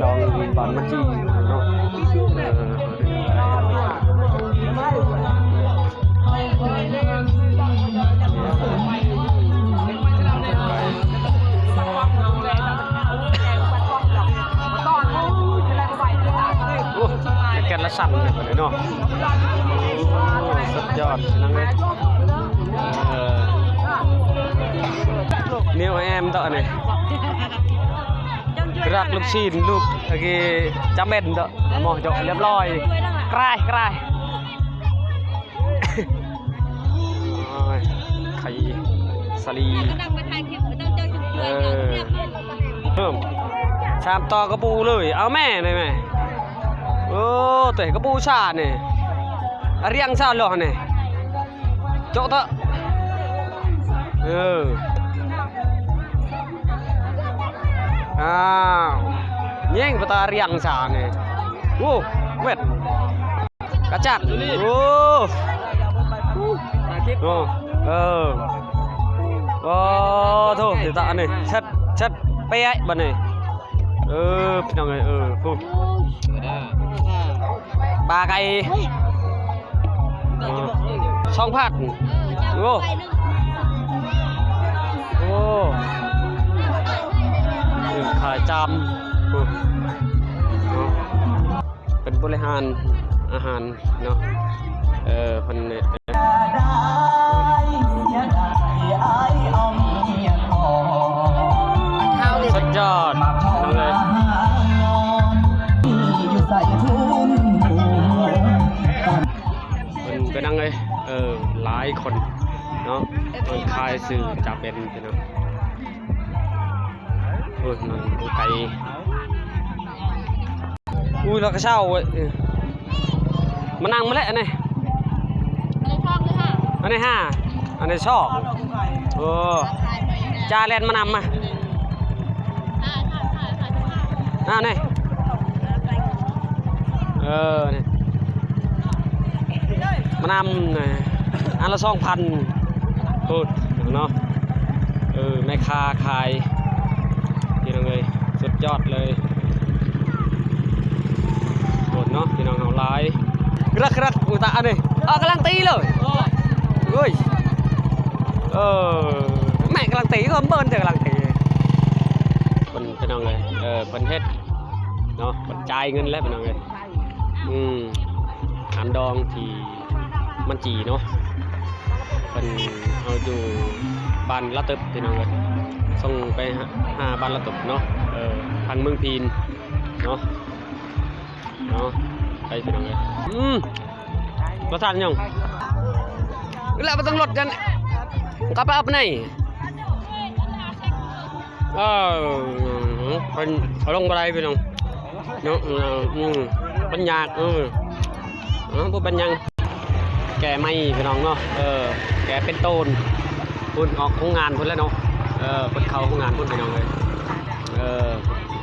ດອງບ້ານມັນຈີເນາະ ເອີ ໂອ້ ແກ່ນລະສັນເນາະ ໂອ້ ສຸດຍອດນະເວີຍ ເອີ ແນວແອມຕອນນີ້ ລັກລູກຊີ້ນ ລູກ ໂອເຄ ຈຳເປັນເດາະ ໝໍເຈາະລຽບລ້ອຍ ກາຍ ກາຍ ໂອ້ຍ ໄຂ່ສາລີ ເອີ ເພີ່ມ ສາມຕໍ່ກະປູເລີຍ ເອົາແມ່ ໄດ້ແມ່ ໂອ້ ແຕ່ກະປູຊານີ້ ອາ ລຽງຊາເລີຍນີ້ ໂຈະເຖາະ ເອີ ອ້າວ ຍິງປະຕາລຽງຊານີ້ ໂອ້ ເວັດ ກະຈັດ ໂອ້ ໂອ້ ເອີ ໂອ້ ໂທ້ ຕິຕາອັນນີ້ ເຊັດ ເຊັດ ເປະ ບາດນີ້ ເອີ ພີ່ນ້ອງເອີຍ ເອີ ພຸ້ນ ປາໄກ່ ສອງພັນ ໂອ້ ໂອ້ ເອີ ຂາຍຈຳ ໂອ້ ເປັນບໍລິຫານອາຫານເນາະ ເອີ ເພິ່ນເຮັດ ສຸດຍອດເລີຍ ເພິ່ນໄປນັ່ງເລີຍ ເອີ ຫຼາຍຄົນເນາະ ເພິ່ນຂາຍຊື່ຈາເປັນພີ່ນ້ອງ ໂອ້ຍ ມັນໄກ ອຸ້ຍ ລາວກະເຊົ່າເວີຍ ມານັ່ງມາແຫຼະ ອັນນີ້ ອັນນີ້ຊອກ ອັນນີ້ຫ້າ ອັນນີ້ຊອກ ໂອ້ ຈາແລ່ນມານຳມາ ອ່າ ນີ້ ເອີ ນີ້ ມານຳ ອັນລະສອງພັນ ໂອ້ ເນາະ ເອີ ແມ່ຄ້າຂາຍ ພີ່ນ້ອງເອີຍ ສຸດຍອດເລີຍ ໂອ້ ເນາະ ພີ່ນ້ອງເຮົາຫຼາຍ ກະລັກກະລັກ ອຸຕະ ອັນນີ້ ເອີ ກຳລັງຕີເລີຍ ໂອ້ຍ ເອີ ແມ່ກຳລັງຕີ ເອີ ເບິ່ງເດີ ກຳລັງຕີ ເພິ່ນ ພີ່ນ້ອງເອີຍ ເອີ ເພິ່ນເຮັດເນາະ ເພິ່ນຈ່າຍເງິນແລ້ວ ພີ່ນ້ອງເອີຍ ອືມ ຮ້ານດອງທີ່ມັນຈີເນາະ ເພິ່ນເອົາຢູ່ບ້ານລະຕຶບ ພີ່ນ້ອງເອີຍ ສົ່ງໄປຫາ ຫາບ້ານລະຕຶບເນາະ ເອີ ທາງເມືອງພີນເນາະ ເນາະ ໄປ ພີ່ນ້ອງເອີຍ ອືມ ບໍ່ທັນຫຍັງ ແລ້ວບໍ່ຕ້ອງລົດກັນ ກະໄປເອົາໄປໃນ ເອີ ເພິ່ນເອົາລົງບໍ່ໄດ້ພີ່ນ້ອງເນາະ ເອີ ອືມ ເປັນຍາກ ເອີ ເອີ ບໍ່ເປັນຫຍັງ ແກ່ໃໝ່ພີ່ນ້ອງເນາະ ເອີ ແກ່ເປັນໂຕນ ພຸ້ນອອກໂຮງງານພຸ້ນແຫຼະເນາະ ເອີ ເພິ່ນເຂົ້າໂຮງງານພຸ້ນພີ່ນ້ອງເອີຍ ເອີ